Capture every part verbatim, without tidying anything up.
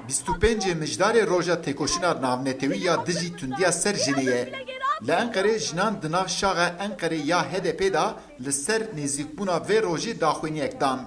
Bîst û pêncê Mijdarê roja têkoşîna navnetewî ya dijî tundiya ser jinê ye. Li Enqerê jinan di nav şaxa Enqerê ya H D P de li ser nêzîkbûna vê rojê daxuyaniyek dan.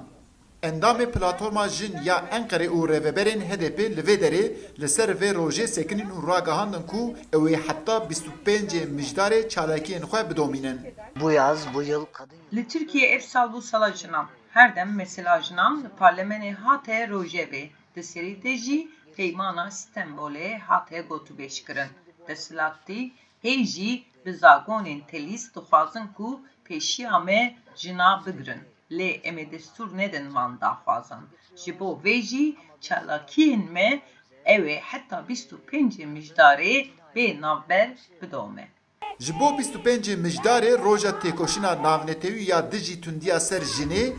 Endamê Platforma Jin ya Enqerê û rêveberên H D P li vê derê li ser vê rojê sekinîn û ragihandin ku ew ê heta bîst û pêncê Mijdarê çalakiyên xwe bidomînin. Bu yaz, bu yıl kadın yılı. Li Tirkiye ev sal bû sala jinan. Her dem mesela jinan li parlamenê hate rojevê. Di serî de jî Peymana Stenbolê hate gotûbêjkirin. Desthilatî hê jî bi zagonên telîs dixwazin ku pêşiya me jina bigirin. Lê em ê destûr nedin van daxwazan. Ji bo vê jî çalakiyên me ew ê heta bîst û pêncê Mijdarê bê navber bidome. Ji bo bîst û pêncê Mijdarê roja têkoşîna navnetewî ya dijî tundiya ser jinê,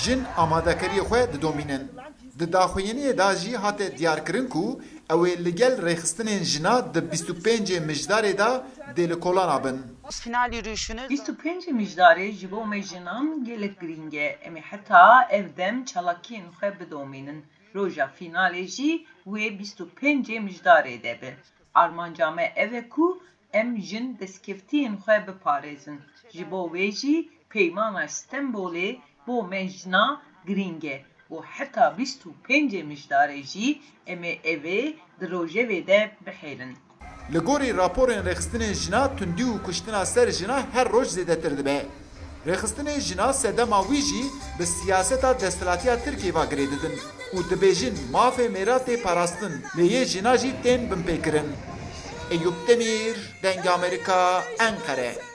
jin amadekariyê xwe didomînin. Di daxuyaniyê de jî hate diyarkirin ku ew ê li gel rêxistinên jina di bîst û pêncê Mijdarê de dê li kolana bin. Final yürüyüşünü Bîst û pêncê Mijdarê ji bo me jinan gelek girîng e. Em ê heta ev dem çalakiyên xwe bidomînin. Roja finalê jî wê bîst û pêncê Mijdarê de be. Armanca me ev e ku em jin destkeftiyên xwe biparêzin. Ji bo wê jî Peymana Stenbolê bo me jina girîng e û heta bîst û pêncê Mijdarê jî em ê evê di rojevê de bihêlin. Li gorî raporên rêxistinên jina, tundî û kuştina ser jina her roj zêdetir dibe. Rêxistinên jina sedema wî jî bi siyaseta desthilatiya Tirkiyê ve girê didin û dibêjin mafê mêra tê parastin, lê yê jina jî tên binpêkirin. Eyûp Demîr, Dengê Amerîka, Enqere.